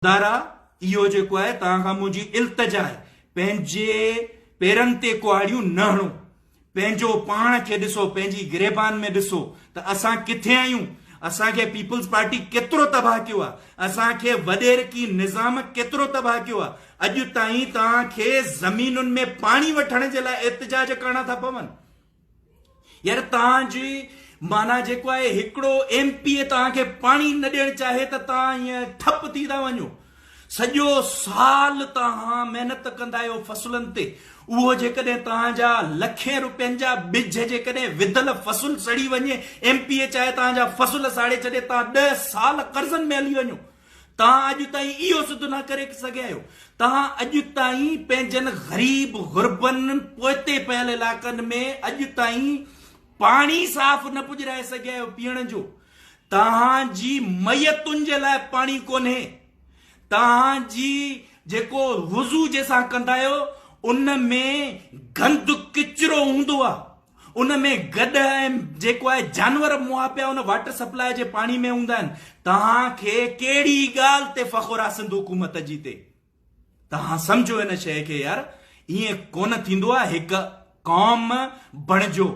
خدارا اهو جيڪو آهي توهان کان منهنجي التجا آهي پنهنجي پيرن تي ڪهاڙيون نه هڻو پنهنجو پاڻ کي ڏسو پنهنجي گريبان ۾ ڏسو ته اسان ڪٿي آهيون اسان کي پيپلز پارٽي ڪيترو تباهه ڪيو آهي اسان کي وڏيرڪي نظام ڪيترو تباهه ڪيو آهي اڄ تائين توهان کي زمينن ۾ پاڻي وٺڻ جي لاء احتجاج ڪرڻا ٿا پون. يار توهان جي معنيٰ جيڪو آهي هڪڙو ايم پي اي توهان کي پاڻي نه ڏيڻ چاهي ته توهان ائين ٺپ ٿي ٿا وڃو. سڄو سال توهان محنت ڪندا آهيو فصلن تي اهو جيڪڏهن توهان جا لکين روپين جا ٻج جيڪڏهن وڌل فصل سڙي وڃي ايم پي اي چاهي توهان جا فصل ساڙي ڇڏي توهان ڏهه سال قرضن ۾ هلي وڃو. توهان اڄ تائين اهو سڌ نه ڪري سگهيا آهيو. توهان اڄ تائين پنهنجن غريب غربن پوئتي پيل علائقن ۾ اڄ تائين پاڻي صاف نه پڄرائي سگهيا آهيو پيئڻ جو. توهان جي ميتن جي لاء پاڻي ڪونهي. توهان جي جيڪو وضو جنهن سان ڪندا آهيو ان ۾ گند ڪچرو هوندو آهي. ان ۾ گڏهه ۽ جيڪو آهي جانور مئا پيا ان واٽر سپلاء جي پاڻي ۾ هوندا آهن. توهان کي ڪهڙي ڳالهه تي فخر آهي سنڌ حڪومت جي تي؟ توهان سمجهو ان شيء کي يار ائين ڪونه ٿيندو آهي هڪ قوم بڻجو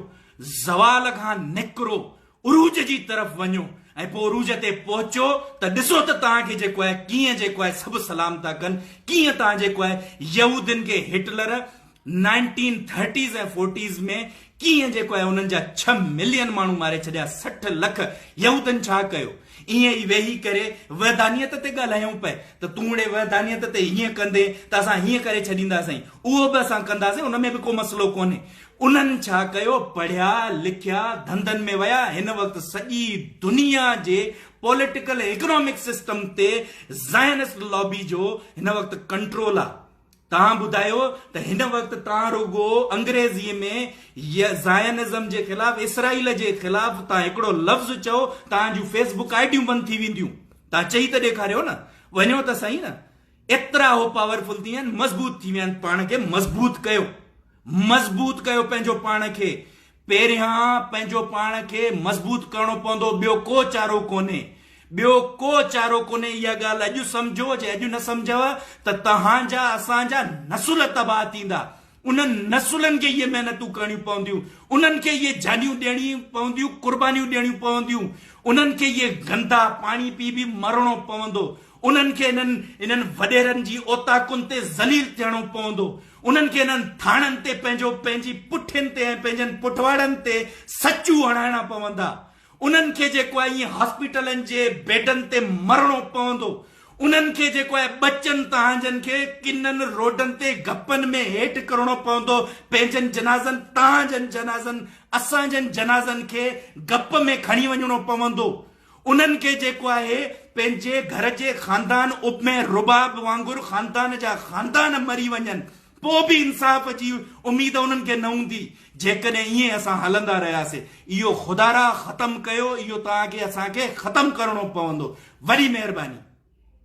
زوال کان نڪرو عروج جي طرف وڃو ۽ پوء عروج تي پهچو ته ڏسو ته توهان کي جيڪو آهي ڪيئن جيڪو آهي سڀ سلام ٿا ڪن ڪيئن توهان جيڪو آهي يهودين کي هٽلر نائنٽين ٿرٽيز ۽ فورٽيز ۾ ڪيئن جيڪو آهي انهن جا ڇهه ملين ماڻهو ماري ڇڏيا 60 لک يهودن ڇا ڪيو ائين ئي ويهي ڪري وحدانيت تي ڳالهايون پئي ته تون اڙي وحدانيت تي هيئن ڪندين ته اسان هيئن ڪري ڇڏينداسين اهو به اسان ڪنداسين ان ۾ به ڪو مسئلو ڪونهي انهن ڇا ڪيو پڙهيا لکيا ڌنڌن ۾ ويا هن وقت سڄي دنيا جي پوليٽيڪل اڪنامڪ سسٽم تي زائنسٽ لابي جو هن وقت ڪنٽرول آ توهان ٻڌايو ته هن وقت توهان رڳو انگريزي ۾ زائنزم جي خلاف اسرائيل جي خلاف توهان هڪڙو لفظ چئو توهان جون فيس بڪ I ڊيون بند ٿي وينديون توهان چئي ته ڏيکاريو نه وڃو ته سهي نه ايترا هو پاورفل ٿي ويا آهن مضبوط ٿي ويا آهن پاڻ کي مضبوط ڪيو مضبوط ڪيو پنهنجو پاڻ کي. پهريان پنهنجو پاڻ کي مضبوط ڪرڻو پوندو ٻيو ڪو چارو ڪونهي. ٻيو ڪو چارو ڪونهي اها ڳالهه اڄ سمجهو جي اڄ نه سمجهو ته توهان جا اسان جا نسل تباهه ٿيندا. انهن نسلن کي اهي محنتون ڪرڻيون پونديون. انهن کي اهي جانيون ڏيڻيون پونديون قربانيون ڏيڻيون پونديون. انهن کي اهي گندا پاڻي پي به مرڻو پوندو. انهن کي انهن انهن وڏيرن جي اوطاقن تي ذليل ٿيڻو پوندو. انهن کي انهن ٿاڻن تي پنهنجو پنهنجي پٺين تي ۽ پنهنجن پٺواڙن تي سچو هڻائڻا پوندا. انهن کي جيڪو آهي ائين هاسپيٽلن جي بيڊن تي مرڻو پوندو. انهن کي جيڪو آهي ٻچن تهانجن کي ڪنن روڊن تي گپن ۾ هيٺ ڪرڻو پوندو. پنهنجن جنازن تهانجن جنازن اسانجن جنازن کي گپ ۾ کڻي وڃڻو پوندو. انهن کي جيڪو آهي پنهنجي گهر جي خاندان ام رباب وانگر خاندان جا خاندان مري وڃن پوء به انصاف جي اميد انهن کي نه هوندي جيڪڏهن ائين اسان هلندا رهياسي اهو خدارا ختم ڪيو اهو توهان کي اسان کي ختم ڪرڻو پوندو وڏي مهرباني.